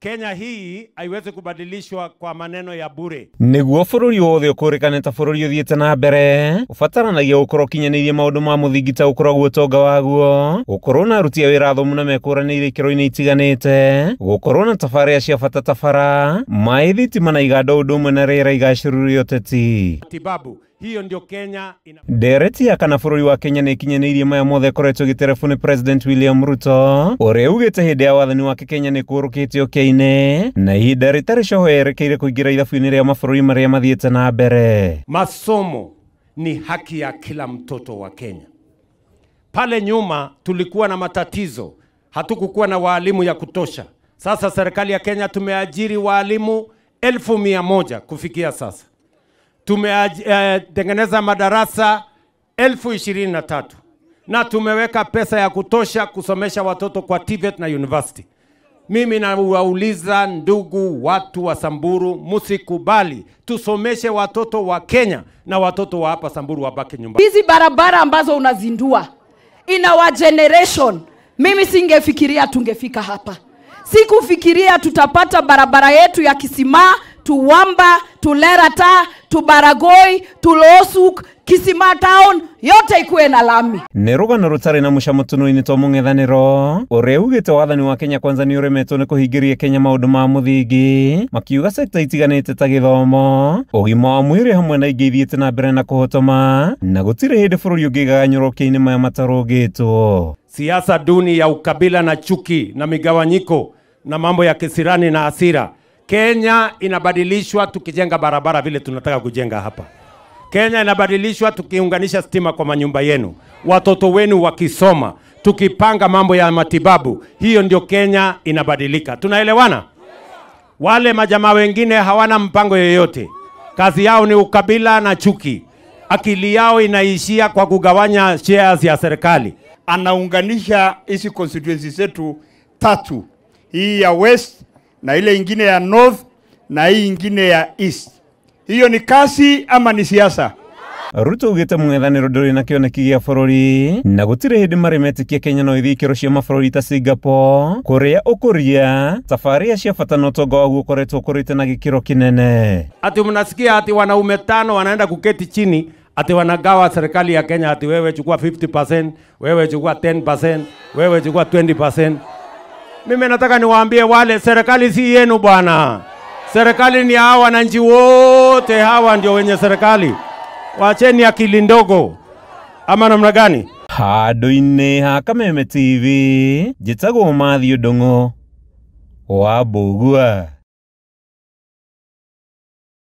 Kenya hii haiwezi kubadilishwa kwa maneno ya bure. Niguo bũrũri wothe ũkũrĩkane ta bũrũri ũthiĩte na mbere ũbataranagia gũkorwo ũkinyanĩirie maũndũ ma mũthingi ta gũkorwo ũtonga waguo, gũkorwo na aruti a wĩra athomu na mekũranĩire ikĩro-inĩ itiganĩte, gũkorwo na tabarĩra cia bata ta bara, maĩ, thitima na iganda ũndũ ũmwe na rĩera igacĩru rĩa ũteti. Matibabu. Hiyo ndio Kenya ina... Ndereti ya kana bũrũri wa Kenya nĩ ikinyanĩirie maya mothe ĩkoretwo ĩgĩterebwo nĩ President William Ruto ũrĩa ugĩte hĩndĩ ya wathani wake Kenya nĩ kũrũkĩte ũkĩa-inĩ na ihinda rĩtarĩ coho yerekeire kũingĩra ithabu-inĩ rĩa mabũrũri marĩa mathiĩte na mbere. Masomo ni haki ya kila mtoto wa Kenya. Pale nyuma tulikuwa na matatizo, hatukukuwa na walimu ya kutosha. Sasa serikali ya Kenya tumeajiri walimu 100,000 kufikia sasa. Tumetengeneza madarasa 23,000 na tumeweka pesa ya kutosha kusomesha watoto kwa TVET na university. Mimi nawauliza ndugu watu wa Samburu, msikubali tusomeshe watoto wa Kenya na watoto wa hapa Samburu wabaki nyumbani. Hizi barabara ambazo unazindua in our generation, mimi singefikiria tungefika hapa. Sikufikiria tutapata barabara yetu ya Kisima, Tuwamba, Tulerata, Tubaragoi, Tulosuk, Kisima town, yote ikuwe na lami. Nĩ rũgano rũtarĩ na mũcamo tũnua-inĩ twa mũng'ethanĩro ũrĩa ugĩte wathani wa Kenya Kwanza nĩ ũremetwo nĩ kũhingĩria Kenya maũndũ ma mũthingi, makiuga sekta itiganĩte ta gĩthomo, ũgima wa mwĩrĩ hamwe na ingĩ ithiĩte na mbere na kũhotoma, na gũtirĩ hĩndĩ bũrũri ũngĩgaganyũrwo ũkĩa-inĩ maya matarũngĩtwo. Siasa duni ya ukabila na chuki na migawanyiko na mambo ya kisirani na hasira. Kenya inabadilishwa tukijenga barabara vile tunataka kujenga hapa. Kenya inabadilishwa tukiunganisha stima kwa manyumba yenu, watoto wenu wakisoma, tukipanga mambo ya matibabu. Hiyo ndio Kenya inabadilika. Tunaelewana? Wale majamaa wengine hawana mpango yoyote. Kazi yao ni ukabila na chuki. Akili yao inaishia kwa kugawanya shares ya serikali. Anaunganisha hizi constituency zetu tatu, hii ya West na ile ingine ya North na hii ingine ya East. Hiyo ni kasi ama ni siasa? Ruto ugĩte mũng'ethanĩro ndũrĩ na kĩoneki gĩa bũrũri na gũtirĩ hĩndĩ marĩ metĩkia Kenya no ĩthiĩ ikĩro cia mabũrũri ta Singapore kũrĩa ũkũria tabarĩra cia bata na ũtonga waguo ũkoretwo ũkũrĩte na gĩkĩro kĩnene. Ati mnasikia ati wanaume 5 wanaenda kuketi chini ati wanagawa serikali ya Kenya, ati wewe chukua 50%, wewe chukua 10%, wewe chukua 20%. Mimi nataka niwaambie wale, serikali si yenu bwana. Serikali ni hawa wananchi wote, hawa ndio wenye serikali. Waacheni akili ndogo. Ama namna gani? Handũ-inĩ ha Kameme TV, njĩtagwo Matthew Ndung'u wa Mbũgua.